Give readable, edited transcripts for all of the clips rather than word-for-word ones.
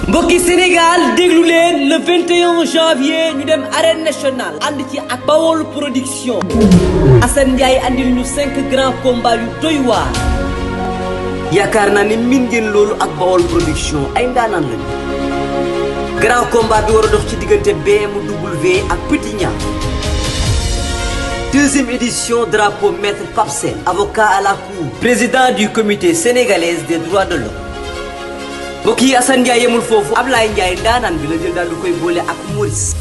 mbokki Sénégal déglu leen le 21 janvier ñu dem arène nationale ànd ci ak Bawol production Assane Ndiaye andil ñu 5 grands combats yu doy waar yaakaar naa ni min ngeen loolu ak Bawol production ay ndaanaan lañu grand combat bi war a dox ci diggante BMW ak Petit Niang deuxième édition drapeau maître Pape Sène avocat à la cour président du comité sénégalais des droits de l'homme mbokk yi Assane Ndiaye yemul foofu Ablaye Ndiaye ndaanaan bi la jël daal du koy boole ak Maurice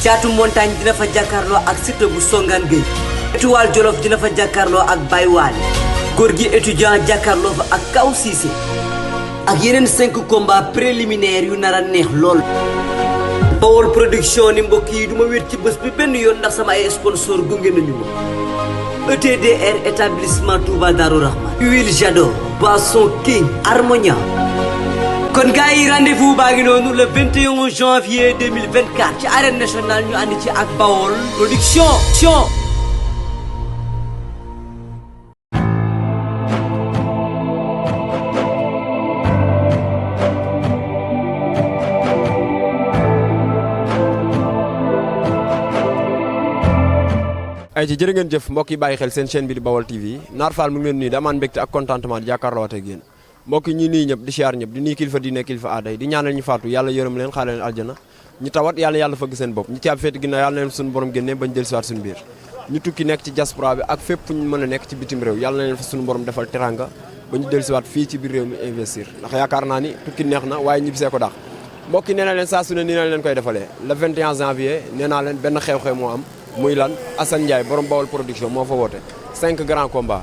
Caatu Montagne dina fa jàkkaarloo ak Siteu bu Songane Gueye Étoile Jolof dina fa jàkkaarloo ak Baye Waly góor gi étudiant jàkkaarloo fa ak Kaw Cissé ak yeneen 5 combats préliminaires yu nar a neex lool Bawol production ni mbokk yi du ma wér ci bés bi benn yoon ndax sama ay sponsor gunge nañu ma ETDR établissement Touba Darou Rahman Huile Jador Boisson King Harmonia kon gars yi rendez-vous baa ngi noonu le 21 janvier 2024 ci arène nationale ñu ànd ci ak Bawol production ay ci jërë ngeen jëf mbokk yi bàyyi xel seen chaîne bi di Bawol TV Naar Fall mu ngi leen nuyu damaan mbégte ak contentement di jàkkaarloo ak yéen mbokk yi ñi nuyu ñëpp di siyaar ñëpp di nuyu kilifa diine kilifa aaday di ñaanal ñu faatu yàlla yërëm leen xaale leen aljana ñu tawat yàlla fëgg seen bopp ñu ci ab feeti ginnaaw yàlla na leen suñu borom génnee bañ jël siwaat suñu biir ñu tukki nekk ci diaspora bi ak fépp fu ñu mën a nekk ci bitim réew yàlla na leen fa suñu borom defal teranga ba ñu jël siwaat fii ci biir réew mi investir ndax yaakaar naa ni tukki neex na waaye ñibbisee ko dax mbokk yi nee na leen saa su ne nii na leen koy defalee le 21 janvier nee naa leen benn xew-xew moo am muy lan Assane Ndiaye borom Bawol production moo fa woote 5 grands combats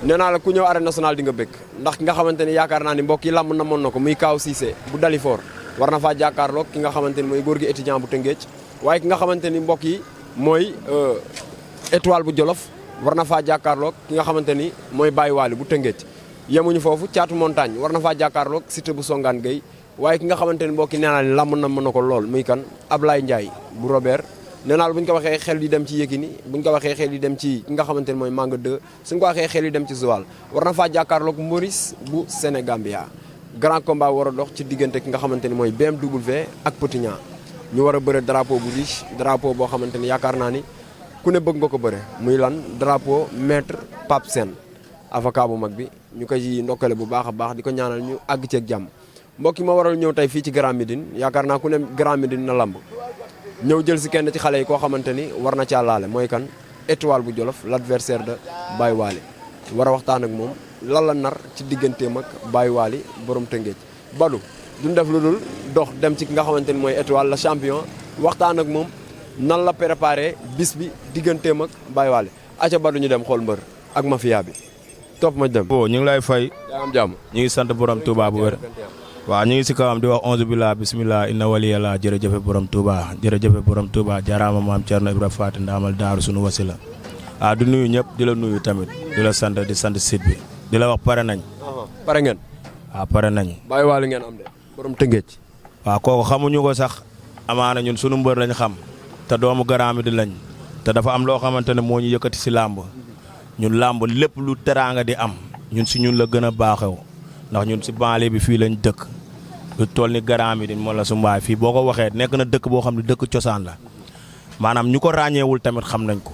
nee naa la ku ñëw arène nationale di nga bëgg ndax ki nga xamante ni yaakaar naa ni mbokk yi làmb namoon na ko muy Kaw Cissé bu Dalifor war na faa jàkkaarloog ki nga xamante ni mooy góor gi étudiant bu Tëngéej waaye ki nga xamante ni mbokk yi mooy étoile bu Jolof war na faa jàkkaarloog ki nga xamante ni mooy Baye Waly bu Tëngéej yemuñu foofu Caatu Montagne war na faa jàkkaarloog Siteu bu Songane Gueye waaye ki nga xamante ni mbokk yi nee naa ni làmb namoon na ko lool muy kan Ablaye Ndiaye bu Robert nee naa la bu ñu ko waxee xel yi dem ci Yékini bu ñu ko waxee xel yi dem ci ki nga xamante ni mooy Manga 2 suñu ko waxee xel yi dem ci Joal war na faa jàkkaarloog Maurice bu Sénégambia grand combat war a dox ci diggante ki nga xamante ni mooy BMW ak Petit Niang ñu war a bëre drapeau bu riche drapeau boo xamante ni yaakaar naa ni ku ne bëgg nga ko bëre muy lan drapeau maître Pape Sène avocat bu mag bi ñu koy ndokkale bu baax a baax di ko ñaanal ñu àgg ceeg jàmm mbokk yi ma waral ñëw tey fii ci Grand Médine yaakaar naa ku ne Grand Médine na lamb ñëw jël si kenn ci xale yi koo xamante ni war na caa laale mooy kan étoile bu Jolof l'adversaire de Baye Waly war a waxtaan ak moom lan la nar ci digganteem ak Baye Waly borom Tëngéej Badou duñ def lu dul dox dem ci ki nga xamante ni mooy étoile la champion waxtaan ak moom nan la préparé bis bi digganteem ak Baye Waly aca Badou ñu dem xool mbër ak mafia bi topp ma dem. ñu ngi lay fay. yaa am jàmm. ñu ngi sant borom Touba bu wér. waaw ñu ngi si kawam di wax 11 billah bismillah inna waliyallah jërëjëfe borom Touba jërëjëfe borom Touba jaaraama maam Thierno Ibra Faty ndaamal daaru sunu wasila di nuyu ñëpp di la nuyu tamit di la sant di sant site bi di la wax pare nañ. pare ngeen. pare nañ. Baye Waly ngeen am de borom Tëngéej. waaw kooku xamuñu ko sax amaana ñun sunu mbër lañ xam te doomu Grand Médine lañ te dafa am loo xamante ne moo ñu yëkkati si làmb ñun làmb lépp lu teraanga di am ñun si ñun la gën a baaxew ndax ñun si banlieue bi fii lañ dëkk. lu toll ni Grand Médine moo la su mbaay fii boo ko waxee nekk na dëkk boo xam ne dëkk cosaan la maanaam ñu ko ràññeewul tamit xam nañ ko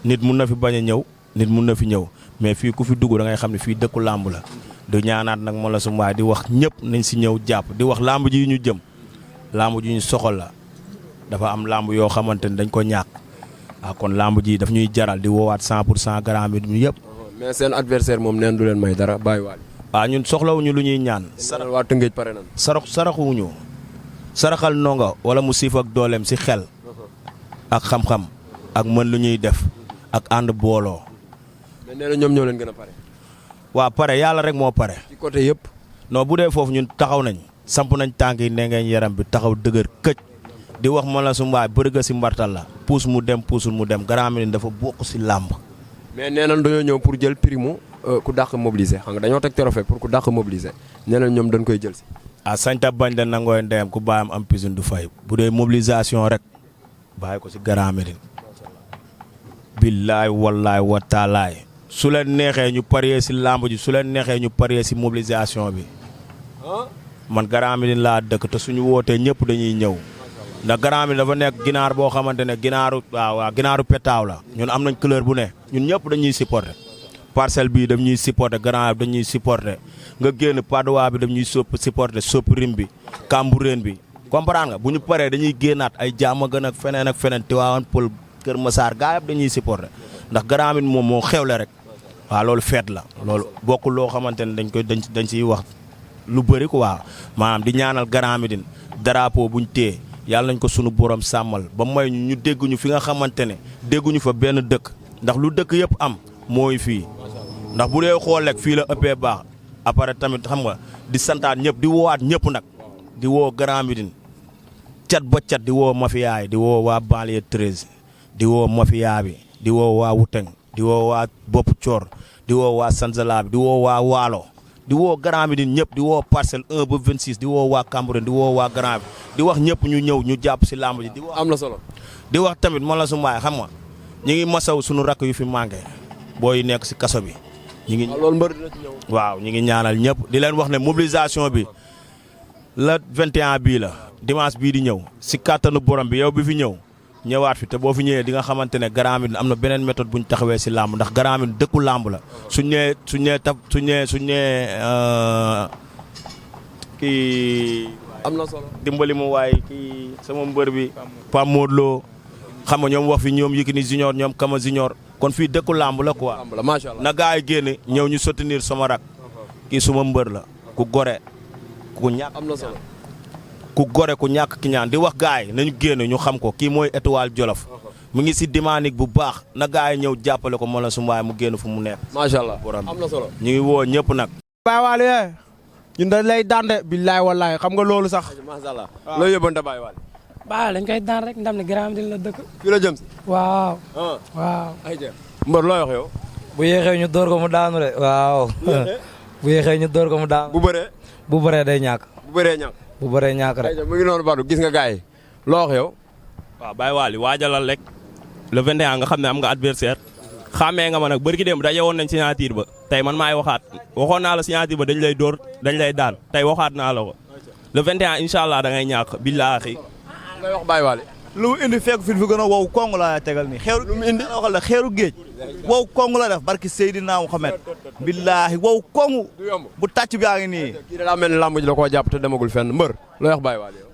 nit mun na fi bañ a ñëw nit mun na fi ñëw mais fii ku fi dugg da ngay xam ne fii dëkku làmb la du ñaanaat nag moo la su mbaay di wax ñëpp nañ si ñëw jàpp di wax làmb ji ñu jëm làmb ji ñu soxal la dafa am làmb yoo xamante ni dañ ko ñàkk kon làmb ji daf ñuy jaral di woowaat 100% Grand Médine yëpp. mais seen adversaire moom neen du leen may dara Baye Waly. ñun soxlawuñu lu ñuy ñaan. waa Tëngéej pare nan saraxuwuñu saraxal ndongo wala mu siif ak dooleem si xel ak xam-xam ak mën lu ñuy def ak ànd booloo. mais nee na ñoom ñoo leen gën a pare. waa pare yàlla rek moo pare. ci côté yëpp. non bu dee foofu ñun taxaw nañ samp nañ tànk yi ne ngeen yaram bi taxaw dëgër këj di wax ma la su mbaay bërëga si mbartal la puus mu dem puusul mu dem Grand Médine dafa bokk si làmb. mais nee nañ dañoo ñëw pour jël primo ku dàq mobiliser xam nga dañoo teg trophée pour ku dàq mobiliser nee nañ ñoom dañ koy jël si. sañta bañ da nangooy ndeyam ku bàyyam am piscine du fay bu dee mobilisation rek bàyyi ko si Grand Médine. billaay wallaay wa taalaay su leen neexee ñu parier si làmb ji su leen neexee ñu parier si mobilisation bi man Grand Médine laa dëkk te suñu wootee ñëpp dañuy ñëw ndax Grand Médine dafa nekk ginaar boo xamante ne ginaaru petaaw la ñun am nañ couleur bu ne ñun ñëpp dañuy supporter parcelle bii dañuy supporter Grand Yoff dañuy supporter nga génn Padois bi dañuy supporter Soprim bi Cambérène bi comprendre nga bu ñu paree dañuy génnaat ay Diamaguène ak feneen Tivaouane Peulh Kër Massar gaa yëpp dañuy supporter ndax Grand Médine moom moo xewle rek waaw loolu feet la loolu bokkul loo xamante ne dañ ciy wax lu bëri quoi maanaam di ñaanal Grand Médine drapeau buñ téye yàlla nañ ko sunu borom sàmmal ba may ñu dégguñu fi nga xamante ne dégguñu fa benn dëkk ndax lu dëkk yëpp am mooy fii ndax bu dee xool rek fii la ëppee baax après tamit xam nga di santaat ñëpp di woowaat ñëpp nag di woo Grand Médine cat ba cat di woo mafia yi di woo waa banlieue 13 di woo mafia bi di woo waa Wuteng di woo waa Bopp Coor di woo waa Sanzala bi di woo waa Waalo di woo Grand Médine ñëpp di woo parcelle 1 ba 26 di woo waa Cambérène di woo waa Grand bi di wax ñëpp ñu ñëw ñu jàpp si làmb ji di wax am na solo di wax tamit man la su maay xam nga ñu ngi masaw suñu rakk yu fi manqué booy nekk si kaso bi ñu ngi loolu mbër dina ci ñëw waaw ñu ngi ñaanal ñëpp di leen wax ne mobilisation bi la 21 bii la dimanche bii di ñëw si kàttanu borom bi yow bi fi ñëw ñëwaat fi te boo fi ñëwee di nga xamante ne Grand Médine am na beneen méthode bu ñu taxawee si làmb ndax Grand Médine dëkku làmb la suñ ñëwee kii am na solo dimbali mu waaye kii sama mbër bi Pape Modou Lo xam nga ñoom wax fi ñoom Yékini Junior ñoom Kama Junior kon fii dëkku làmb la quoi macha allah na gars yi génne ñëw ñu soutenir sama rak kii suma mbër la ku gore ku ñàkk am na solo ku gore ku ñàkk ki ñaan di wax gars yi nañu génn ñu xam ko kii mooy Étoile Jolof mu ngi si dynamique bu baax na gars yi ñëw jàppale ko la su mbaay mu génn fu mu nekk macha allah am na solo ñu ngi woo ñëpp nag Baye Waly ñun dañ lay dande billaay wallaay xam nga loolu sax macha allah loo yóbbante Baye Waly Baye dañ koy daan rek ndam ne Grand Médine la dëkk fii la jëm si waaw waaw mbër loo wax yow bu yéexee ñu door ko mu daanu de waaw bu yéexee ñu door ko mu daanu bu bëree day ñàkk bu bëree ñàkk rek mu ngi noonu Badou gis nga gars yi loo wax yow waaw Baye Waly waajalal rek le 21 nga xam ne am nga adversaire xàmmee nga ma nag bërki dem daje woon nañ signature ba tey man maay waxoon naa la signature ba dañ lay dóor dañ lay daan tey waxaat naa la ko le 21 incha allah da ngay ñàkk billaahi ngay wax Baye Waly lu mu indi fekk fi gën a wow kong la tegal nii xeeru lu mu indi waxal la xeeru géej wow kong la def barki Seydina Muhammad billaahi wow kong bu tàcc bi yaa ngi nii kii daa mel ni lamb ji da koo jàpp te demagul fenn mbër looy wax Baye Waly yow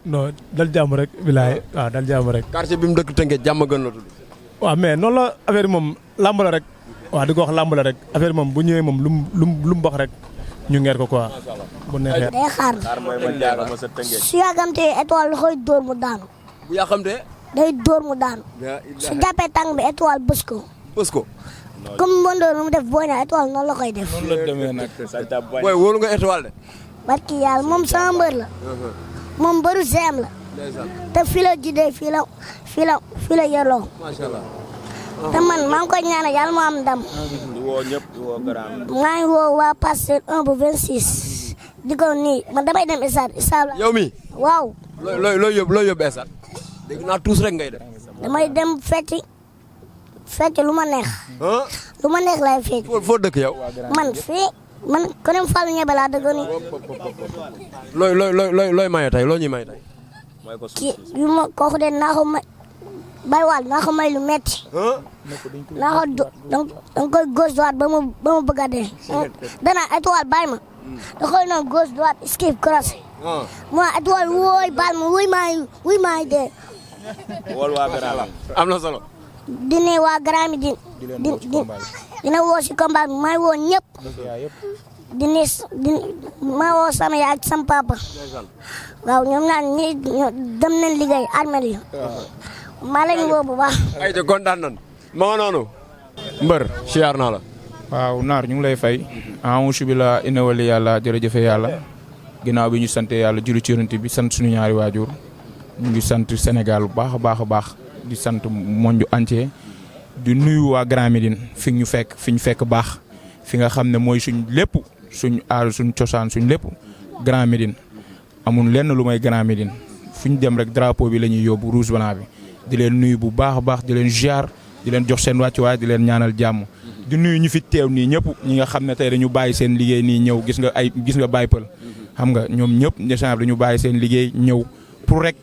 non dal jàmm rek billaahi waaw dal jàmm rek quartier bi mu dëkk Tëngéej jàmm gën la tudd waaw mais noonu la affaire yi moom lamb la rek waaw di ko wax lamb la rek affaire moom bu ñëwee moom lu mu wax rek ñu ngeer ko quoi bu neexee day xaar su yàggamtee Étoile la koy dóor mu daanu bu yàqamtee day dóor mu daanu su jàppee tàng bi Étoile bës ko comme Mbondoor mu def boo ñaa Étoile noonu la koy def noonu la demee nag booy wóolu nga Étoile de barki yàlla moom sama mbër la moom mbëru GM la te fii la juddee fii la yelloo te man maa ngi koy ñaanal yàlla moo am ndam di woo ñëpp di woo Grand Médine maa ngi woo waa Parcelles 1 ba 26 di ko nii man damay dem stade yow mi waaw looy yóbbu stade dégg naa tuus rek ngay def damay dem fecc lu ma neex lu ma neex lay fecc foo dëkk yow man fii man ko dem Fallou ñebe laa dëgg ni looy maye tey loo ñuy maye tey kii yu ma kooku de naa ko may Baye Waly naa ko may lu metti naa ko danga koy gauche droite ba mu bëgg a dee dana Étoile bàyyi ma da koy noonu gauche droite escape crossé moi Étoile wooy baal ma wuy maay dee wool waa Grand Médine am na solo dine waa Grand Médine dina woo si combat bi may woo ñëpp may woo sama yaay ak sama papa waaw ñoom naan ñi dem nañ liggéey armel yi maa leen woo bu baax ay te kontaan nan ma nga noonu mbër siyaar naa la waaw naar ñu ngi lay fay amusu bi la inawali yàlla jërëjëfe yàlla ginnaaw bi ñu sant yàlla julli ci yonent bi sant suñu ñaari waajur ñu ngi sant Sénégal bu baax a baax di sant monde entier di nuyu waa Grand Médine fi ñu fekk baax fi nga xam ne mooy suñ lépp suñ aar suñ cosaan suñ lépp Grand Médine amul lenn lu may Grand Médine fu ñu dem rek drapeau bi la ñuy yóbbu rouge blanc bi di leen nuyu bu baax a baax di leen ziar di leen jox seen wàccuwaay di leen ñaanal jàmm di nuyu ñu fi teew nii ñëpp ñi nga xam ne tey dañu bàyyi seen liggéey nii ñëw gis nga Baye Peul xam nga ñoom ñëpp ñëpp dañu bàyyi seen liggéey ñëw pour rek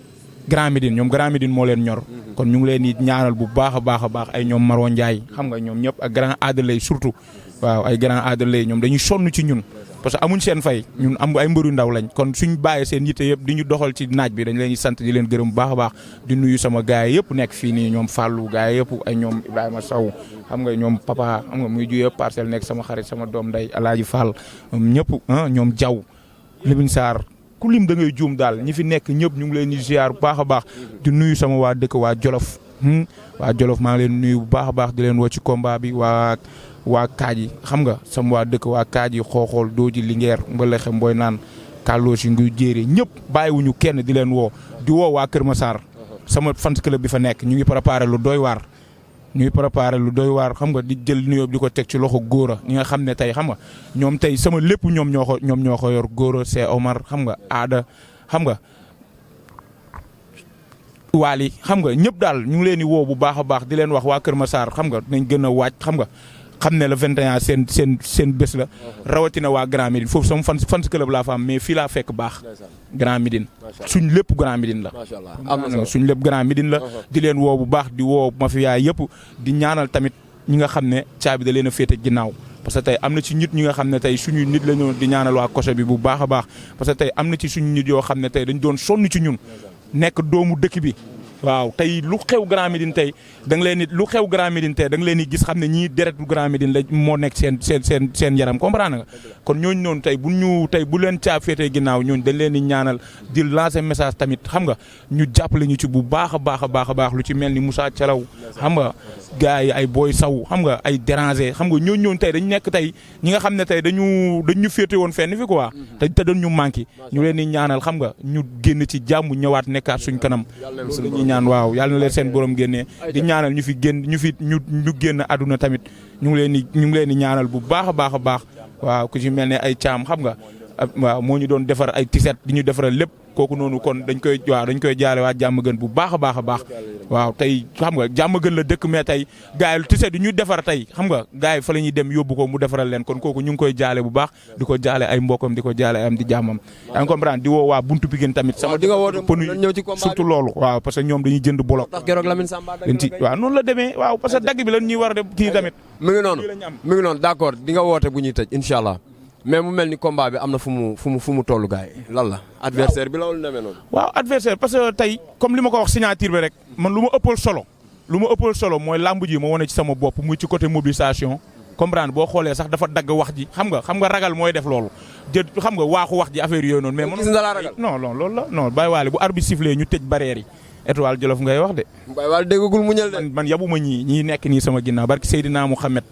Grand Médine ñoom Grand Médine moo leen ñor kon ñu ngi leen di ñaanal bu baax a baax ay ñoom Maro Ndiaye xam nga ñoom ñëpp ak grand Adelaide surtout waaw ay grand Adelaide ñoom dañuy sonn ci ñun parce que amuñ seen fay ñun am ay mbëru ndaw lañ kon suñ bàyyee seen yitte yëpp di ñu doxal ci naaj bi dañ leen di sant di leen gërëm bu baax a baax di nuyu sama gaay yëpp nekk fii nii ñoom Fallou gaay yëpp ay ñoom Ibrahima Sow xam nga ñoom papa xam nga muy juyee parcelle nekk sama xarit sama doom nday Alaaji Fall ñëpp ñoom Diaw Limine Sarr ku lim da ngay juum daal ñi fi nekk ñëpp ñu ngi leen di ziar bu baax a baax di nuyu sama waa dëkk waa Jolof waa Jolof maa ngi leen nuyu bu baax a baax di leen woo ci combat bi waa Kaaji xam nga sama waa dëkk waa Kaaji xooxool dooji Linguère mbalaxe mboy naan kàlloo si nguy jéere ñëpp bàyyiwuñu kenn di leen woo di woo waa Kër Massar sama fans club bi fa nekk ñu ngi préparé lu doy waar xam nga di jël nuyoo di ko teg ci loxo góora ñi nga xam ne tey xam nga ñoom tey sama lépp ñoom ñoo ko yor góora c'est Omar xam nga aada xam nga waali xam nga ñëpp daal ñu ngi leen di woo bu baax a baax di leen wax waa Kër Massar xam nga nañ gën a waaj xam nga xam ne le 21 seen bés la rawatina waa Grand Médine foofu sama fans club laa fa am mais fii laa fekk baax Grand Médine suñ lépp Grand Médine la suñ lépp Grand Médine la di leen woo bu baax di woo mafia yëpp di ñaanal tamit ñi nga xam ne caabi da leen a féete ginnaaw parce que tey am na ci nit ñi nga xam ne tey suñu nit la ñu di ñaanal waa Koso bi bu baax a baax parce que tey am na ci suñu nit yoo xam ne tey dañ doon sonn ci ñun nekk doomu dëkk bi waaw tey lu xew Grand Médine tey da nga leen lu xew Grand Médine tey da nga leen di gis xam ne ñii deretu Grand Médine la moo nekk seen yaram comprendre nga kon ñooñu noonu tey bu leen caab féetee ginnaaw ñooñu dañ leen di ñaanal di lancer message tamit xam nga ñu jàppale ñu ci bu baax a baax lu ci mel ni Moussa Thialaw xam nga gars yi ay Boy Saw xam nga ay déranger xam nga ñooñu tey dañ nekk tey ñi nga xam ne tey dañu féete woon fenn fi quoi te dañ ñu manqué ñu leen di ñaanal xam nga ñu génn ci jàmm ñëwaat nekkaat suñ kanam ñaan waaw yàlla na leen seen borom génnee di ñaanal ñu génn àdduna tamit ñu ngi leen di ñaanal bu baax a baax waaw ku ci mel ne ay caam xam nga waaw moo ñu doon defar ay tiset di ñu defaral lépp kooku noonu kon dañ koy jaale waa jàmm gën bu baax a baax waaw tey xam nga jàmm gën la dëkk mais tey gars yi tiset du ñu defar tey xam nga gars yi fa la ñuy dem yóbbu ko mu defaral leen kon kooku ñu ngi koy jaale bu baax di ko jaale ay mbokam di ko jaale am di jàmmam yaa ngi comprendre di woo waa buntu Pikine tamit sama surtout loolu waaw parce que ñoom dañuy jënd bolok waaw noonu la demee waaw parce que dagg bi lan ñuy war a dem kii tamit mi ngi noonu d'accord di nga woote bu ñuy tëj incha allah mais mu mel ni combat bi am na fu mu tollu gars yi lan la adversaire bi la wala demee noonu. waaw adversaire parce que tey comme li ma ko wax signature bi rek man lu ma ëppal solo mooy lamb ji ma wane ci sama bopp muy ci côté mobilisation comprendre boo xoolee sax dafa dagg wax ji xam nga ragal mooy def loolu xam nga waaxu wax ji affaire yooyu noonu. mais man gis nga la ragal non loolu la non bàyyi waale bu arbitre sifflé ñu tëj barrière yi étoile Jolof ngay wax de. bàyyi waale déggagul mu ñël de. man yabuma ñii nekk nii sama ginnaaw barki Seydina Mouhamed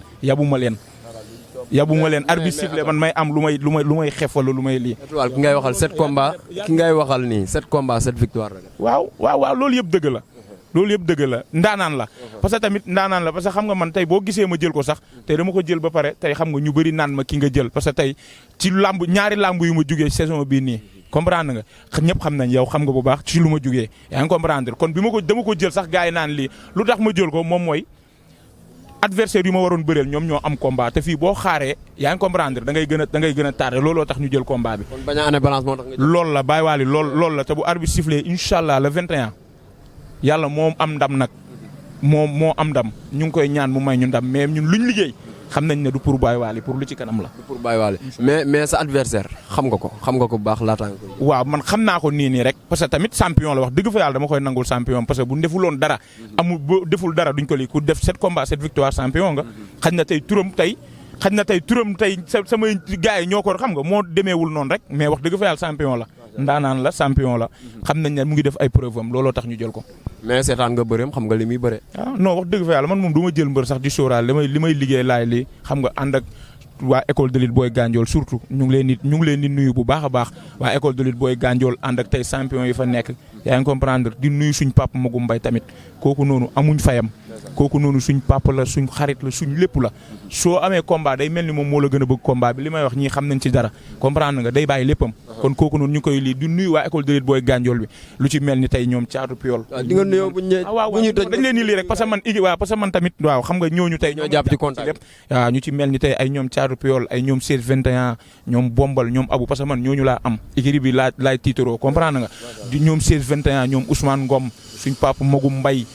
yabuma leen arbitre sifflé man may am lu may xef wala lu may lii. étoile ki ngay waxal 7 combats ki ngay waxal nii 7 combats 7 victoire la. waaw loolu yëpp dëgg la. ndaanaan la parce que tamit ndaanaan la parce que xam nga man tey boo gisee ma jël ko sax tey dama ko jël ba pare tey xam nga ñu bëri naan ma ki nga jël parce que tey ci ñaari lamb yu ma jugee saison bii nii comprendre nga ñëpp xam nañ yow xam nga bu baax ci lu ma jugee yaa ngi comprendre kon dama ko jël sax gars yi naan lii lu tax ma jël ko moom mooy adversaire yu ma waroon bëreel ñoom ñoo am combat te fii boo xaaree yaa ngi comprendre da ngay gën a tardé looloo tax ñu jël combat bi. kon bañ a ane balance moo tax nga jël. loolu la bàyyi waali loolu la te bu arbitre sifflé incha allah le 21 yàlla moo am ndam nag moo am ndam ñu ngi koy ñaan mu may ñu ndam mais ñun luñ liggéey xam nañ ne du pour bàyyi waali pour lu ci kanam la. du pour bàyyi waali mais sa adversaire xam nga ko bu baax laataa nga koy. waaw man xam naa ko nii rek parce que tamit champion la wax dëgg fa yàlla dama koy nangul champion parce que bu defuloon dara. deful dara duñ ko lii ku def 7 combats 7 victoire champion nga. xañ na tey turam tey samay gars yi ñoo ko xam nga moo demeewul noonu rek mais wax dëgg fa yàlla champion la. ndaanaan la champion la. xam nañ ne mu ngi def ay preuve am looloo tax ñu jël ko. mais seetaan nga bëreem xam nga li muy bëre. non wax dëgg fa yàlla man moom du ma jël mbër sax di sóoraal li may liggéey laay lii xam nga ànd ak waa école de lutte Boy Gandiol surtout ñu ngi leen di nuyu bu baax a baax waa école de lutte Boy Gandiol ànd ak tey champion yi fa nekk yaa ngi comprendre di nuyu suñ papa Magum Mbay tamit kooku noonu amuñ fayam kooku noonu suñ papa la suñ xarit la suñ lépp la soo amee combat day mel ni moom moo la gën a bëgg combat bi li may wax ñii xam nañ ci dara comprendre nga day bàyyi léppam kon kooku noonu ñu koy lii di nuyu waa école de lutte booy Gandiol bi lu ci mel ni tey ñoom caatu piol di nga nuyoo bu ñu dañ leen ni lii rek parce que man tamit waaw xam nga ñooñu tey ñoo jàpp ci contact lépp waaw ñu ci mel ni tey ay ñoom caatu piol ay ñoom 16 21 ñoom bombal ñoom abu parce que man ñooñu laa am équipe bi laay tiitaroo comprendre nga di ñoom 16 21 ñoom Ousmane Ngom suñ papa Magum Mbay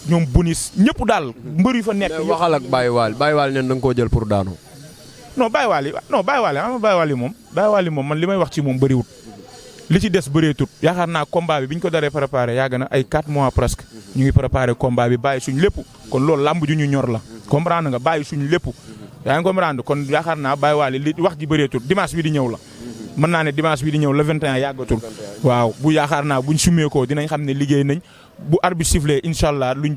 ñoom Bonis ñëpp daal mbër yu fa nekk. waxal ak Baye Waly neen da nga koo jël pour daanu. non Baye Waly moom man li may wax ci moom bëriwut li ci des bëreetut yaakaar naa combat bi ñu ko daree préparé yàgg na ay 4 mois presque ñu ngi préparé combat bi bàyyi suñ lépp kon loolu làmb ju ñu ñor la comprendre nga bàyyi suñ lépp yaa ngi comprendre kon yaakaar naa Baye Waly li wax ji bëreetut dimanche bi di ñëw la. mën naa ne dimanche bi di ñëw le 21 yàggatul waaw bu yaakaar naa buñ summeekoo dinañ xam ne liggéey nañ bu arbitre sifflé incha allah luñ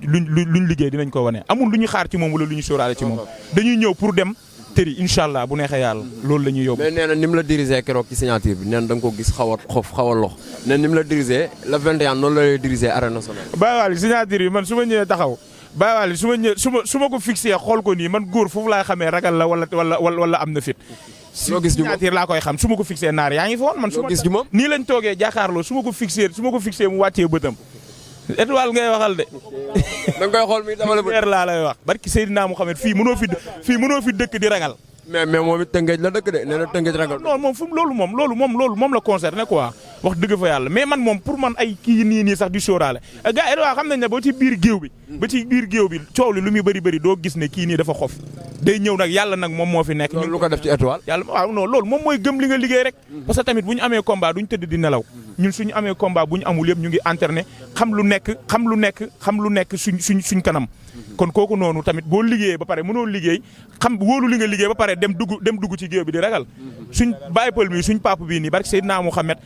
liggéey dinañ ko wane amul lu ñu xaar ci moom wala lu ñu sóoraale ci moom dañuy ñëw pour dem tëri incha allah bu neexee yàlla loolu la ñuy yóbbu. mais nee na ni mu la dirigé keroog ci signature bi nee na da nga ko gis xaw a lox nee na ni mu la dirigé le 21 noonu la lay dirigé arène nationale. Baye Waly signature bi man su ma ñëwee taxaw Baye Waly su ma ko fixé xool ko nii man góor foofu laay xamee ragal la wala am na fit. loo gis signature laa koy xam su ma ko fixé naar yaa ngi fa woon man su ma gis moom nii lañ toogee jàkkaarloo su ma ko fixé mu wàccee bëtam étoile ngay waxal de. da nga koy xool mi dama la bëgg laa lay wax barki Seydina Mouhamed fii mënoo fi dëkk di ragal. mais moom it Tëngéej la dëkk de nee na Tëngéej ragal. non moom fu loolu moom la concerné quoi wax dëgg fa yàlla mais man moom pour man ay kii nii sax di sóoraale gars yi xam nañ ne ba ci biir géew bi coow li lu muy bëri doo gis ne kii nii dafa xof day ñëw nag yàlla nag moom moo fi nekk. loolu lu ko def ci étoile. yàlla waaw non loolu moom mooy gëm li nga liggéey rek. parce que tamit bu ñu amee combat duñ tëdd di nelaw ñun suñu amee combat bu ñu amul yëpp ñu ngi internet xam lu nekk suñ kanam kon kooku noonu tamit boo liggéeyee ba pare mënoo liggéey xam wóolu li nga liggéey ba pare dem dugg ci géew bi di ragal suñ Baye Pël mi suñ papa bii nii barke Seydina Mouhamed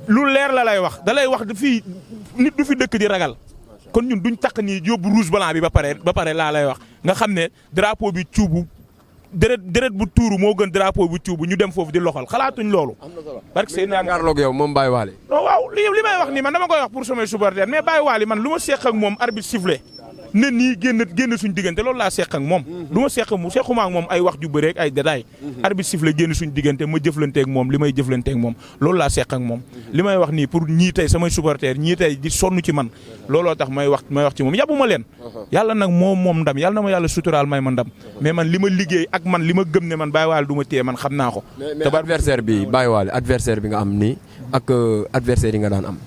lu leer la lay wax da lay wax fii nit du fi dëkk di ragal kon ñun duñ takk nii yóbbu rouge blanc bi ba pare laa lay wax nga xam ne drapeau bi cuubu deret bu tuuru moo gën drapeau bu cuubu ñu dem foofu di loxal xalaatuñ loolu. barke Seydina jàkkaarloog yow moom Baye Waly. non waaw li may wax nii man dama koy wax pour samay supporters mais Baye Waly man lu ma seq ak moom arbitre sifflé ne nii génn suñ diggante loolu laa seq ak moom. du ma sequma ak moom ay wax ju bëre ak ay détails. arbitre sifflé génn suñ diggante ma jëflanteeg moom li may jëflanteeg moom loolu laa seq ak moom. li may wax nii pour ñii tey samay supporters ñii tey di sonn ci man looloo tax may wax ci moom yabuma leen. yàlla nag moom ndam yàlla na ma yàlla suturaal may ma ndam mais man li ma liggéey ak man li ma gëm ne man Baye Waly du ma téye man xam naa ko. mais adversaire bi Baye Waly adversaire bi nga am nii ak adversaire yi nga daan am.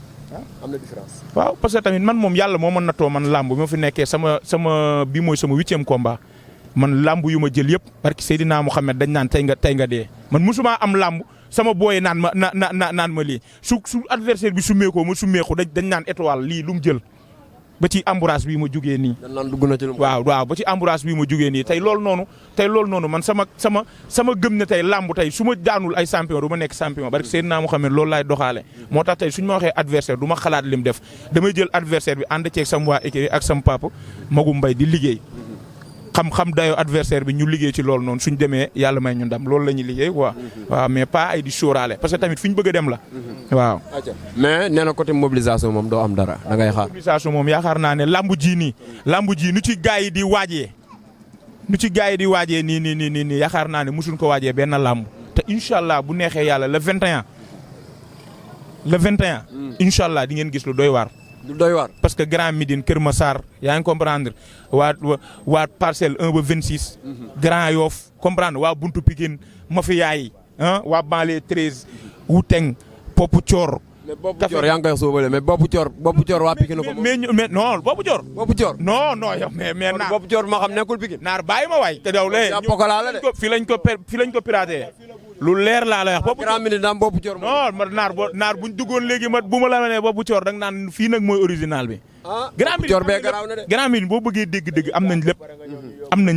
am na différence. waaw parce que tamit man moom yàlla moo ma nattoo man làmb bi ma fi nekkee sama bii mooy sama 8e combat man làmb yu ma jël yëpp parce que Seydina Mouhamed dañ naan tey nga dee man musuma am làmb sama booy naan ma lii su adversaire bi summeekoo ma summeeku dañ naan étoile lii lu mu jël ba ci ambourage bii ma jugee nii. dañ naan dugg na ci lu waaw ba ci ambourage bii ma jugee nii tey loolu noonu man sama gëm ne tey làmb tey su ma daanul ay champion du ma nekk champion parce que Seydina Mouhamed loolu laay doxaale moo tax tey suñu ma waxee adversaire du ma xalaat lim def damay jël adversaire bi ànd ceeg sama waa écurie ak sama papa Magum Mbay di liggéey xam dayoo adversaire bi ñu liggéey ci loolu noonu suñ demee yàlla may ñu ndam loolu la ñuy liggéey quoi waaw mais pas ay di sóoraale parce que tamit fi ñu bëgg a dem la waaw. mais nee na côté mobilisation moom doo am dara da ngay xaar. mobilisation moom yaakaar naa ne lambu ji nu ci gars yi di waajee nii yaakaar naa ne mosuñ ko waajee benn lamb te incha allah bu neexee yàlla le 21 incha allah di ngeen gis lu doy waar. du doy waar parce que Grand Médine Kër Massar yaa ngi comprendre waa parcelle 1 ba 26. Grand Yoff comprendre waa Buntu Pikine Mafia yi waa banlieue 13 Wuteng Popu Thior. mais Bopu Thior yaa ngi koy soobale mais Bopu Thior waa Pikine ko. mais non Bopu Thior. non yow mais naar Bopu Thior maa xam nekkul Pikine. naar bàyyi ma waay te daw lee. fii lañ ko piraté. lu leer laa lay wax. Bopu Grand Médine daam Bopu Thior. non naar buñ duggoon léegi bu ma la nee Bopu Thior da nga naan fii nag mooy original bi. Bopu Thior bee garaaw na de. Grand Médine boo bëggee dégg-dégg am nañ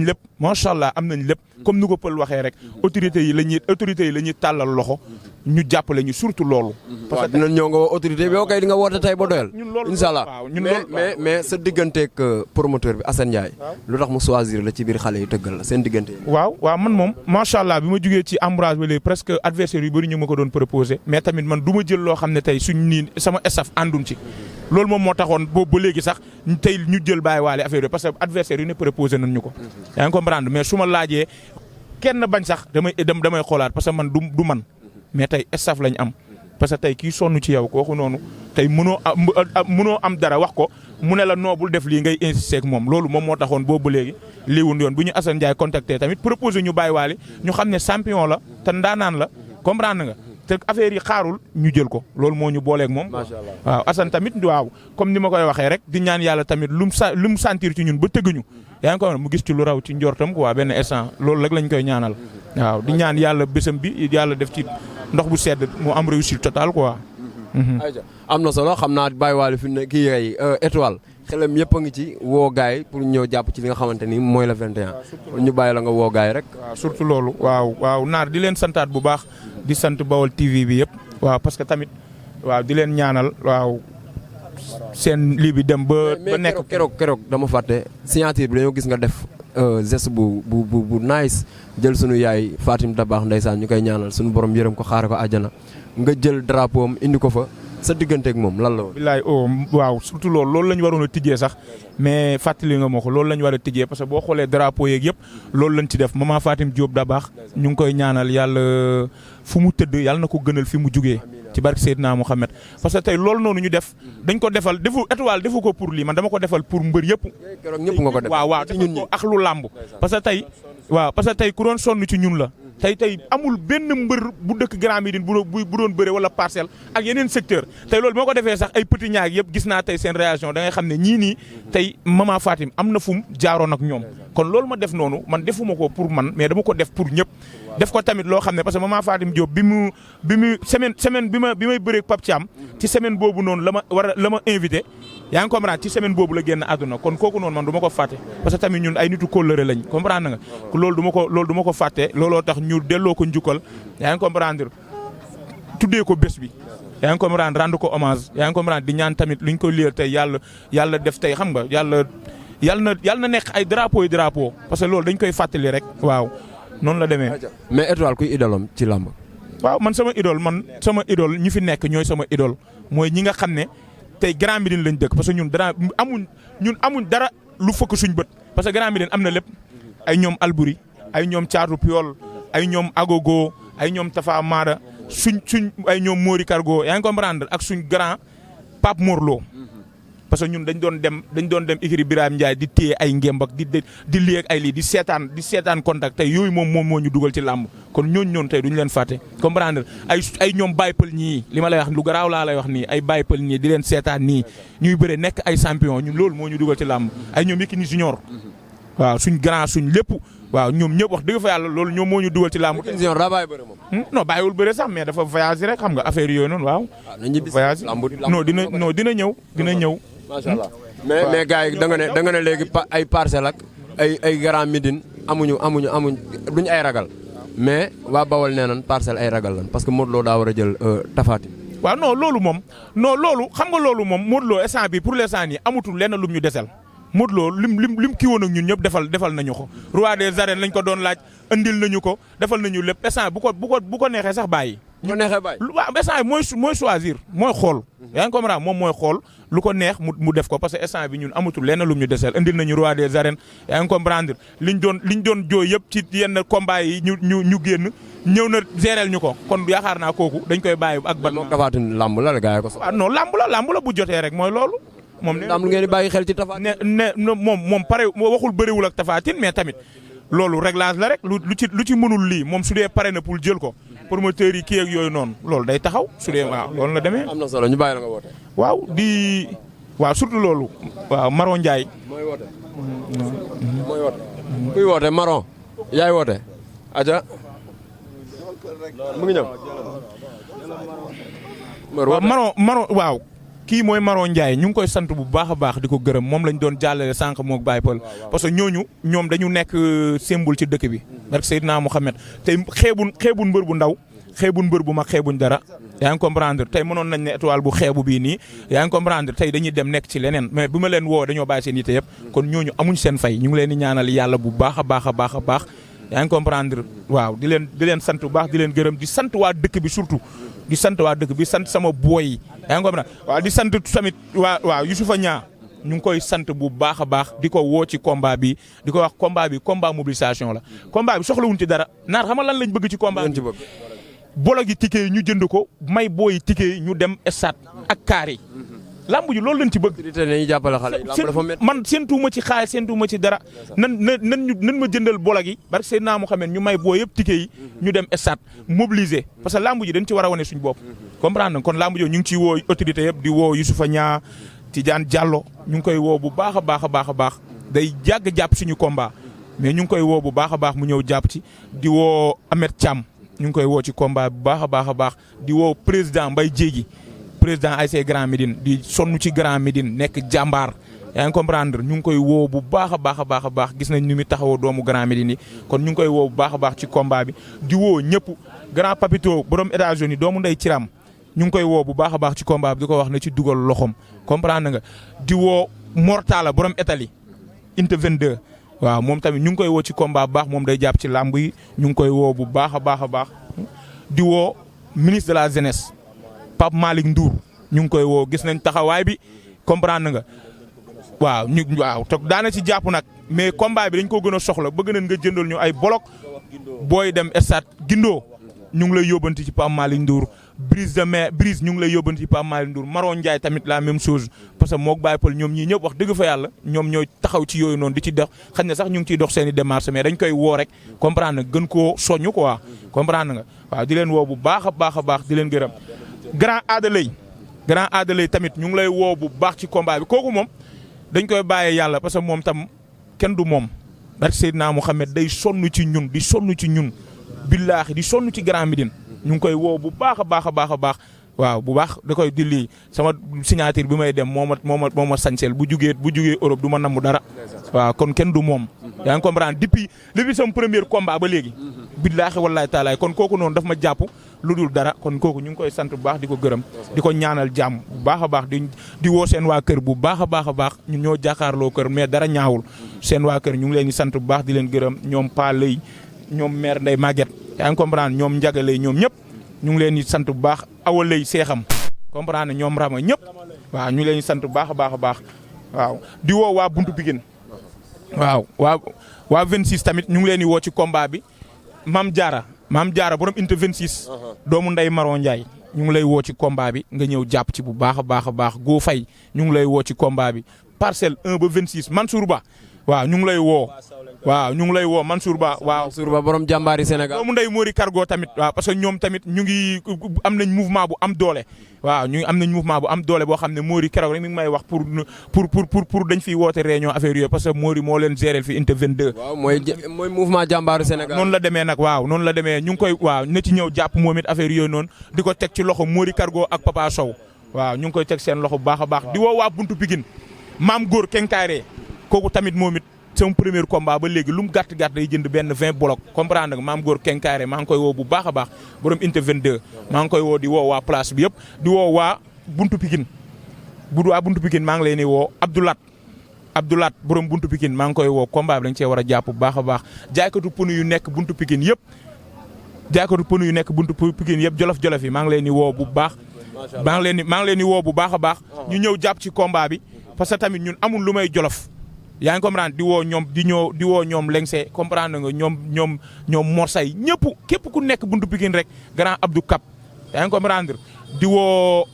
lépp. macha allah am nañ lépp. comme ni ko Pël waxee rek autorités yi la ñuy tàllal loxo ñu jàppale ñu surtout loolu. parce que dinañ ñëw nga woo autorité bi yow kay di nga woote tey ba doyal. incha allah mais sa digganteeg promoteur bi Assane Ndiaye. lu tax mu choisir la ci biir xale yi tëggal la seen diggante. waaw man moom macha allah bi ma jugee ci Ambroise ba léegi presque adversaire yu bëri ñu ma ko doon proposé mais tamit man du ma jël loo xam ne tey suñ nii sama staff àndun ci. loolu moom moo taxoon boobu ba léegi sax tey ñu jël bàyyi waale affaire yi parce que adversaire yu ne proposé nañ ñu ko. yaa ngi comprendre mais su ma laajee kenn bañ sax damay xoolaat parce que man du man mais tey staff lañ am parce que tey kii sonn ci yow kooku noonu tey mënoo am dara wax ko mu ne la noobul def lii ngay insister ak moom loolu moom moo taxoon boobu ba léegi liiwun yoon bu ñu Assane Ndiaye contacté tamit proposé ñu bàyyi waale ñu xam ne champion la te ndaanaan la comprendre nga te affaire yi xaarul ñu jël ko loolu moo ñu booleeg moom. macha allah waaw Assane tamit waaw comme ni ma koy waxee rek di ñaan yàlla tamit lu mu sentir ci ñun ba tëgguñu yaa ngi ko mu gis ci lu raw ci njortam quoi benn instant loolu rek lañ koy ñaanal waaw di ñaan yàlla bésam bi yàlla def ci ndox bu sedd mu am réussite totale quoi. am na solo xam naa bàyyi waale fi ne kii ay étoile xelam yëpp a ngi ci woo gaay pour ñëw jàpp ci li nga xamante ni mooy la 21 ñu bàyyi la nga woo gaay rek. waaw surtout loolu waaw naar di leen santaat bu baax di sant Bawol TV bi yëpp waaw parce que tamit waaw di leen ñaanal waaw seen lii bi dem ba nekk. keroog dama fàtte signature bi dañoo gis nga def geste bu nice jël sunu yaay Fatim Dabakh ndeysaan ñu koy ñaanal sunu borom yërëm ko xaare ko àjjana nga jël drapeau am indi ko fa sa digganteeg moom lan la woon. bilaay waaw surtout loolu la ñu waroon a tijjee sax mais fàttali nga ma ko loolu la ñu war a tijjee parce que boo xoolee drapeau yeeg yëpp loolu lañ ci def maman Fatim Diop Dabakh ñu ngi koy ñaanal yàlla fu mu tëdd yàlla na ko gënal fi mu jugee. ci barke Seydina Mouhamed parce que tey loolu noonu ñu def dañ ko defal étoile defu ko pour lii man dama ko defal pour mbër yëpp. keroog ñëpp nga ko def waaw defal ko ak lu làmb parce que tey ku doon sonn ci ñun la. tey amul benn mbër bu dëkk Grand Médine bu doon bëre wala parcelle ak yeneen secteur tey loolu moo ko defee sax ay petit ñaag yëpp gis naa tey seen réaction da ngay xam ne ñii nii tey maman Fatim am na fu mu jaaroon ak ñoom kon loolu ma def noonu man defuma ko pour man mais dama ko def pour ñëpp def ko tamit loo xam ne parce que maman Fatim Diop bi mu semaine bi may bëreeg Pape Thiam ci semaine boobu noonu la ma invité yaa ngi comprendre ci semaine boobu la génn àdduna kon kooku noonu man du ma ko fàtte parce que tamit ñun ay nitu kóllëre lañ comprendre nga loolu du ma ko fàtte looloo tax ñu delloo ko njukkal yaa ngi comprendre tuddee ko bés bi yaa ngi comprendre rendre ko hommage yaa ngi comprendre di ñaan tamit luñ ko liyal tey yàlla def tey xam nga yàlla na nekk ay drapeau parce que loolu dañ koy fàttali rek waaw noonu la demee. mais étoile kuy idolam ci làmb. waaw man sama idole ñi fi nekk ñooy sama idole mooy ñi nga xam ne tey Grand Médine lañ dëkk parce que ñun amuñ dara lu fëkk suñ bët parce que Grand Médine am na lépp ay ñoom Albouri ay ñoom Thiatou Piol ay ñoom Agogo ay ñoom Tafa Mada suñ ay ñoom Mori Cargo yaa ngi comprendre ak suñ grand Pape Morlo parce que ñun dañ doon dem écurie Birame Ndiaye di téye ay ngemb ak di lii ak ay lii di seetaan contact tey yooyu moom moo ñu dugal ci làmb kon ñooñu tey duñu leen fàtte comprendre ay ñoom Baye Pël ñii li ma lay wax lu garaaw laa lay wax nii ay Baye Pël ñii di leen seetaan nii ñuy bëre nekk ay champion ñun loolu moo ñu dugal ci làmb ay ñoom Yékini Junior waaw suñ grand suñ lépp waaw ñoom ñëpp wax dëgg fa yàlla loolu ñoom moo ñu dugal ci làmb. Yékini Junior daa bàyyi bëre moom. non bàyyiwul bëre sax mais dafa voyage rek xam nga affaire yooyu noonu waaw. voyage dina ñëw. macha allah mais gars yi da nga ne léegi ay parcelle ak ay Grand Médine amuñu duñu ay ragal mais waa Bawol nee nañ parcelle ay ragal lan parce que Modou Lo daa war a jël Tapha Tine. waaw loolu xam nga loolu moom Modou Lo instant bi pour l'instant nii amatul lenn lum ñu desel Modou Lo lim kii woon ak ñun ñëpp defal nañu ko roi des arènes lañ ko doon laaj andil nañu ko defal nañu lépp instant bu ko neexee sax bàyyi. bu ko neexee bàyyi waaw instant mooy choisir mooy xool. yaa ngi comprendre moom mooy xool lu ko neex mu def ko parce que instant bi ñun amatul lenn lum ñu desel andil nañu roi des arènes yaa ngi comprendre liñ doon jooy yëpp ci yenn combat yi ñu génn ñëw na géreel ñu ko kon yaakaar naa kooku dañ koy bàyyi ak ban. Tapha Tine lamb la gars yi ko sax. ah non lamb la bu jotee rek mooy loolu. moom ne am lu ngeen di bàyyi xel ci Tapha Tine. moom pare waxul bëriwul ak Tapha Tine mais tamit loolu réglage la rek lu ci mënul lii moom su dee pare na pour jël ko promoteur yi kii ak yooyu noonu loolu day taxaw su dee waaw loolu la demee. am na solo ñu bàyyi la nga woote. waaw surtout loolu. waaw Maron Ndiaye. mooy woote. kuy woote Maron. yaay woote. aja mu ngi ñëw. Maron waaw. kii mooy Maron Ndiaye ñu ngi koy sant bu baax a baax di ko gërëm moom lañ doon jàllale sànq moog Baye Pël parce que ñoom dañu nekk symbole ci dëkk bi. barke Seydina Mouhamed te xeebun mbër bu ndaw xeebuñ mbër bu mag xeebuñ dara yaa ngi comprendre tey mënoon nañ ne étoile bu xeebu bii nii yaa ngi comprendre tey dañuy dem nekk ci leneen mais bu ma leen woo dañoo bàyyi seen yite yëpp kon ñooñu amuñ seen fay ñu ngi leen di ñaanal yàlla bu baax a baax a baax a baax yaa ngi comprendre waaw di leen sant bu baax di leen gërëm di sant waa dëkk bi surtout di sant waa dëkk bi sant sama booy yi yaa ngi comprendre waaw di sant tamit waaw Youssoufa Niang ñu ngi koy sant bu baax a baax di ko woo ci combat bi di ko wax combat bi combat mobilisation la combat bi soxlawuñ ci dara naar xam nga lan lañ bëgg ci combat bi bolo gi ticket yi ñu jënd ko may booyi ticket yi ñu dem stade ak kaar yi lamb ji loolu lañ ci bëgg man séentuuma ci xaalis séentuuma ci dara nan ma jëndal bolo gi parce que Seydina Mohamed ñu may boo yëpp ticket yi ñu dem stade mobiliser parce que lamb ji dañ ci war a wane suñu bopp comprendre nga kon lamb ji ñu ngi ciy woo autorité yëpp di woo Youssoufa Niang Tidiane Diallo ñu ngi koy woo bu baax a baax a baax a baax day jàgg jàpp suñu combat mais ñu ngi koy woo bu baax a baax mu ñëw jàpp ci di woo Ahmed Thiam ñu ngi koy woo ci combat bu baax a baax a baax di woo président Mbaye Diégui président ASC Grand Médine di sonn ci Grand Médine nekk jàmbaar yaa ngi comprendre ñu ngi koy woo bu baax a baax a baax a baax gis nañ ni mu taxawoo doomu Grand Médine yi kon ñu ngi koy woo bu baax a baax ci combat bi di woo ñëpp grand papito borom États-Unis doomu ndey Ciram ñu ngi koy woo bu baax a baax ci combat bi di ko wax na ci dugal loxom comprendre nga di woo Mortala borom Italie inte 22 waaw moom tamit ñu ngi koy woo ci combat bu baax moom day jàpp ci làmb yi ñu ngi koy woo bu baax a baax a baax di woo ministre de la jeunesse Pape Malick Ndour ñu ngi koy woo gis nañ taxawaay bi comprendre nga waaw te daana ci jàpp nag mais combat bi dañ ko gën a soxla bëgg nañ nga jëndal ñu ay bolok booy dem stade Guindo ñu ngi lay yóbbanti ci Pape Malick Ndour Brise ñu ngi lay yóbbanti ci Pape Malick Ndour Maron Ndiaye tamit la même chose parce que mook Baye Paul ñoom ñii ñëpp wax dëgg fa yàlla ñoom ñooy taxaw ci yooyu noonu di ci dox xëy na sax ñu ngi ciy dox seen i démarche mais dañ koy woo rek comprendre nga gën koo soññu quoi comprendre nga waaw di leen woo bu baax a baax a baax di leen gërëm grand Adalay tamit ñu ngi lay woo bu baax ci combat bi kooku moom dañ koy bàyyee yàlla parce que moom tam kenn du moom barke Seydina Mohamed day sonn ci ñun di sonn ci ñun billaahi di sonn ci Grand Médine ñu ngi koy woo bu baax a baax a baax a baax waaw bu baax da koy dilli sama signature bi may dem moo ma sañseel bu jugee Europe du ma namm dara waaw kon kenn du moom yaa ngi comprendre depuis sama premier combat ba léegi billaahi wallaahi taalaay kon kooku noonu daf ma jàpp lu dul dara kon kooku ñu ngi koy sant bu baax di ko gërëm di ko ñaanal jàmm bu baax a baax di woo seen waa kër bu baax a baax a baax ñun ñoo jàkkaarloo kër mais dara ñaawul seen waa kër ñu ngi leen di sant bu baax di leen gërëm ñoom Pa Lay ñoom mère Ndeye Maguette yaa ngi comprendre ñoom Ndiaga Lay ñoom ñëpp ñu ngi leen di sant bu baax Awa Lay seexam comprendre ñoom Rama ñëpp waaw ñu ngi leen di sant bu baax a baax a baax waaw di woo waa Buntu Pikine waaw waa 26 tamit ñu ngi leen di woo ci combat bi Mame Diarra borom inte 26 doomu Ndeye Maron Ndiaye ñu ngi lay woo ci combat bi nga ñëw jàpp ci bu baax a baax a baax Go Faye ñu ngi lay woo ci combat bi parcelle 1 ba 26 Mansour Ba waaw ñu ngi lay woo Mansour Ba waaw Mansour Ba borom jàmbaari Sénégal doomu ndey Mori Cargo tamit waaw parce que ñoom tamit ñu ngi am nañ mouvement bu am doole waaw ñu am nañ mouvement bu am doole boo xam ne Mori keroog rek mi ngi may wax pour dañ fiy woote réunion affaire yooyu parce que Mori moo leen gérer fi inte 22 waaw mooy mouvement jàmbaari Sénégal noonu la demee nag waaw noonu la demee ñu ngi koy waaw na ci ñëw jàpp moom it affaire yooyu noonu di ko teg ci loxo Mori Cargo ak Papa Sow waaw ñu ngi koy teg seen loxo bu baax a baax di woo waa Buntu Pikine Maam Góor Kenkaare kooku tamit moom it sama premier combat ba léegi lu mu gàtt day jënd benn 20 bloc comprendre nga Maam Góor Kenkaare maa ngi koy woo bu baax a baax borom inte 22 maa ngi koy woo di woo waa place bi yëpp di woo waa Buntu Pikine waa Buntu Pikine maa ngi leen di woo Abdoulaat borom Buntu Pikine maa ngi koy woo combat bi dañ cee war a jàpp bu baax a baax jaaykatu pneu yu nekk Buntu Pikine yëpp jolof-jolof yi maa ngi leen di woo bu baax maa ngi leen di woo bu baax a baax ñu ñëw jàpp ci combat bi parce que tamit ñun amul lu may jolof yaa ngi comprendre di woo ñoom Lengse comprendre nga ñoom Morsay ñëpp képp ku nekk Buntu Pikine rek grand Abdou Kap yaa ngi comprendre di woo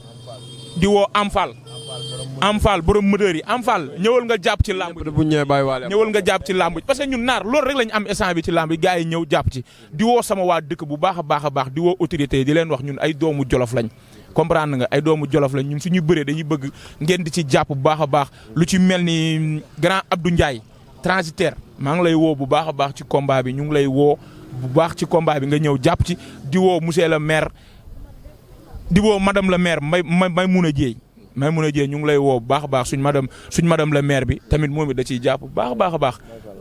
Amfal borom mëdër yi Amfal ñëwal nga jàpp ci làmb ñëwal nga jàpp ci làmb parce que ñun naar loolu rek lañ am instant bi ci làmb yi gars yi ñëw jàpp ci di woo sama waa dëkk bu baax a baax a baax di woo autorité yi di leen wax ñun ay doomu Jolof lañ comprendre nga ay doomu Jolof lañ ñun suñuy bëree dañuy bëgg ngeen di ci jàpp bu baax a baax lu ci mel ni grand Abdou Ndiaye transitaire maa ngi lay woo bu baax a baax ci combat bi ñu ngi lay woo bu baax ci combat bi nga ñëw jàpp ci di woo monsieur le maire di woo madame le maire Maymouna Dieye ñu ngi lay woo bu baax a baax suñ madame le maire bi tamit moom it da ciy jàpp bu baax a baax a baax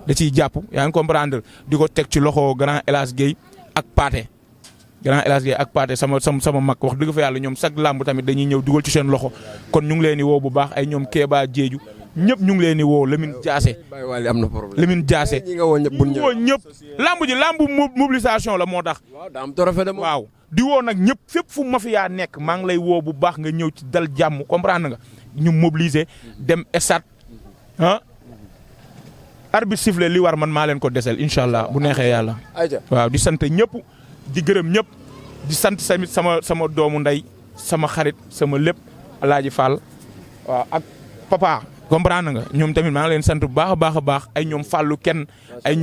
da ciy jàpp yaa ngi comprendre di ko teg ci loxo grand El Hadj Guèye ak Pathé grand El Hadj Gueye ak Pathé sama mag wax dëgg fa yàlla ñoom chaque lamb tamit dañuy ñëw dugal ci seen loxo kon ñu ngi leen di woo bu baax ay ñoom Kéba Diédhiou ñëpp ñu ngi leen di woo Lamine Diassé Lamine Diassé woo ñëpp lamb ji lamb mobilisation la moo tax waaw di woo nag ñëpp fépp fu mafia nekk maa ngi lay woo bu baax nga ñëw ci dal jàmm comprendre nga ñu mobiliser dem stade arbitre sifflé li war man maa leen ko desel incha allah bu neexee yàlla waaw di sant ñëpp di gërëm ñëpp di sant tamit sama doomu ndey sama xarit sama lépp Alaaji Fall waaw ak papa comprendre nga ñoom tamit maa ngi leen sant bu baax a baax ay ñoom Fallou kenn ay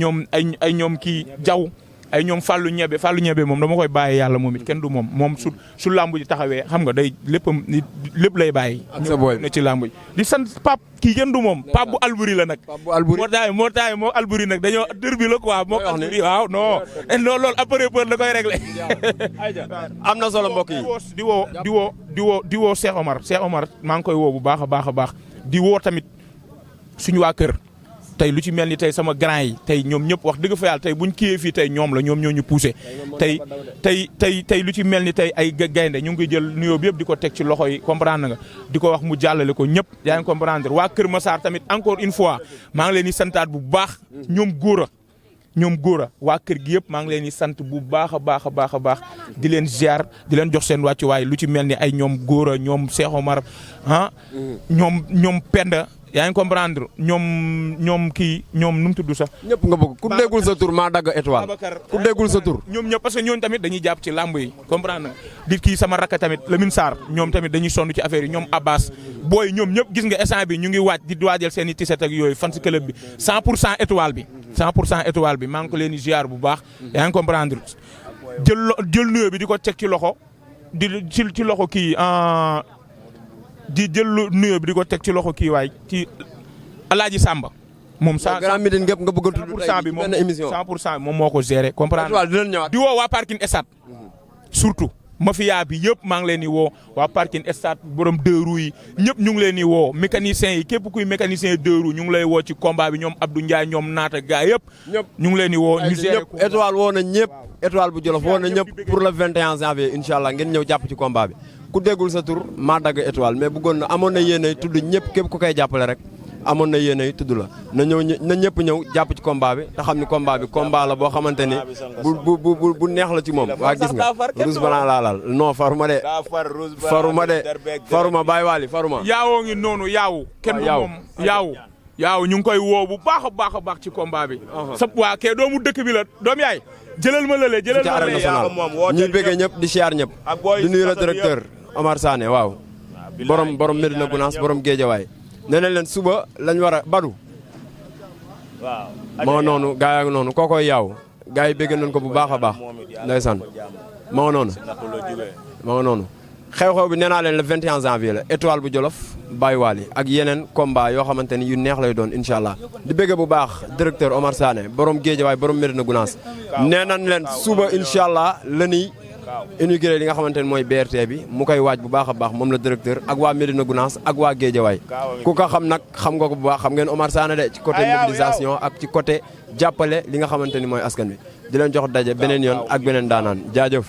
ñoom kii Jaw ay ñoom Fallou ñebe moom dama koy bàyyi yàlla moom it kenn du moom su lamb ji taxawee xam nga day lépp lay bàyyi. ne ci lamb ji di sant Pape kii kenn du moom Pape bu Albouri la nag. moo taay moo Albouri nag dañoo dër bi la quoi moo Albouri waaw non loolu après peur la koy réglé. am na solo mbokk yi di woo Cheikh Omar maa ngi koy woo bu baax a baax di woo tamit suñu waa kër. tey lu ci mel ni tey sama grand yi tey ñoom ñëpp wax dëgg fa yàlla tey buñ kiiyee fii tey ñoom ñoo ñu poussé tey lu ci mel ni tey ay gaynde ñu ngi jël nuyoo bi yëpp di ko teg ci loxo yi comprendre nga di ko wax mu jàllale ko ñëpp yaa ngi comprendre waa Kër Massar tamit encore une fois maa ngi leen di santaat bu baax ñoom góora waa kër gi yëpp maa ngi leen di sant bu baax a baax di leen ziar di leen jox seen wàccuwaay lu ci mel ni ay ñoom góora ñoom Cheikh Omar ñoom Penda yaa ngi comprendre ñoom kii ñoom nu mu tudd sax. ñëpp nga bëgg ku déggul sa tur maa dagg étoile. ku déggul sa tur. ñoom ñëpp parce que ñooñu tamit dañuy jàpp ci lamb yi comprendre nga di kii sama rakk tamit Lamine Sarr ñoom tamit dañuy sonn ci affaire yi ñoom Abbas booy ñoom ñëpp gis nga instant bi ñu ngi waajal seen i tiset ak yooyu fan si club bi 100% étoile bi. 100% étoile bi maa ngi ko leen di ziar bu baax. yaa ngi comprendre jël nuyoo bi di ko teg ci loxo ci loxo kii. di jël nuyoo bi di ko teg ci loxo kii waay ci Alaaji Samba. moom 100% grand meeting nga bëgg a tudd tey bi moom 100% bi moom moo ko géré comprendre di woo waa parking stade surtout mafia bi yëpp maa ngi leen di woo waa parking stade borom deux roues yi ñëpp ñu ngi leen di woo mécaniciens yi képp kuy mécanicien deux roues ñu ngi lay woo ci combat bi ñoom Abdou Ndiaye ñoom naata gaa yëpp ñu ngi leen di woo ñu géré ko étoile woo na ñëpp étoile bu Jolof woo na ñëpp pour le 21 janvier incha allah ngeen ñëw jàpp ci combat bi ku déggul sa tur maa dagg étoile mais bëggoon na amoon na yéenay tudd ñëpp képp ku koy jàppale rek amoon na yéenay tudd la na ñëpp ñëw jàpp ci combat bi te xam ni combat bi combat la boo xamante ni bu neex la ci moom waa gis nga rouge blanc laa laal non faruma de faruma bàyyi waali faruma yaawoo ngi noonu yaawu kenn du moom yaawu ñu ngi koy woo bu baax a baax ci combat bi sa waa kee doomu dëkk bi la doom yaay jëlal ma lële ñuy bëggee ñëpp di siyaar ñëpp di nuyu la directeur Omar Sané waaw borom Medina Gounass borom Guédiawaye nee na leen suba lañ war a badu moo noonu gaa yaa ngi noonu kookoy yaaw gaa yi bëgg nañ ko bu baax a baax ndeysaan moo noonu xew-xew bi nee naa leen le 21 janvier la étoile bu Jolof Baye Wally ak yeneen combat yoo xamante ni yu neex lay doon incha allah di bëgg bu baax directeur Omar Sané borom Guédiawaye borom Medina Gounass nee nañ leen suba incha allah la ñuy inauguré li nga xamante ni mooy BRT bi mu koy waaj bu baax a baax moom la directeur ak waa Medina Gounass ak waa Guédiawaye ku ko xam nag xam nga ko bu baax xam ngeen Omar Sané de ci côté mobilisation ak ci côté jàppale li nga xamante ni mooy askan wi di leen jox daje beneen yoon ak beneen daanaan jaajëf